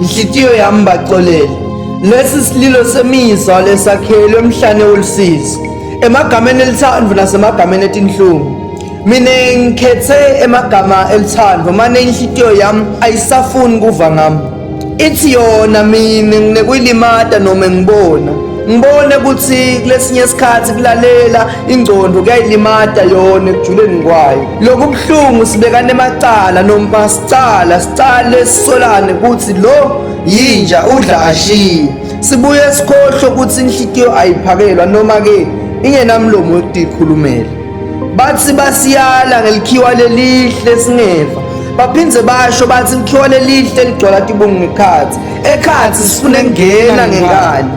Inhlitiyo yami baxolele. Lesi sililo semizwa lesakhelwe emhlane wolusizi. Emagameni elithando nasemagameni etinhlungu. Mina ngikhethe emagama elithando mane inhlitiyo yami ayisafuni kuva ngami. Ithi yona mina nginekuyilimata noma ngibona. Ngibone ukuthi kulesinye isikhathi kulalela ingcondo kuyayilimata yona ekujuleni kwayo. Lokubuhlungu sibekana emacala noma sicala sicale sisolane ukuthi lo yinja udla ashiye. Sibuye sikhohlwe ukuthi inhlitiyo ayiphakelwa noma ke ingenamlomo wokutikhulumela. Bathi basiyala ngelikhiwa lelihle singeva. Baphindze basho bathi likhiwa lelihle ligcwala tibungu ngekhathi. Ekhathi sifune kungena ngenkani.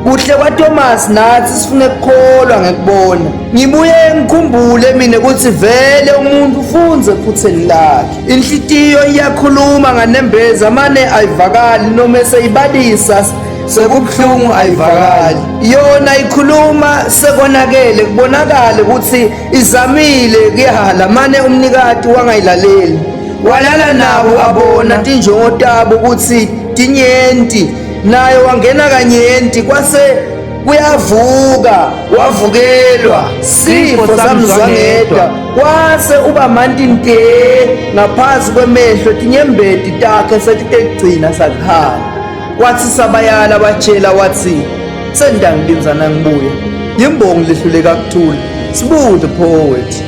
Kuhle kwaThomas nathi sifune kukholwa ngekubona. Ngibuye ngikhumbule mina ukuthi vele umuntu ufunze ephutheni lakhe. Inhlitiyo iyakhuluma nganembeza mane ayivakali noma eseyibalisa sekubuhlungu ayivakali. Yona ikhuluma sekonakele kubonakale ukuthi izamile kuyahala mane umnikati wangayilaleli. Walala nabo abona tinjongo tabo ukuthi tinyenti naye wangena kanyenti kwase kuyavuka wavukelwa sifo samzwangedwa kwase uba manti nte ngaphansi kwemehlo tinyembeti takhe setitegcina sakhala wathi sabayala batshela wathi sendangibinza nangibuya yimbongi lehluleka kuthula sibude poet.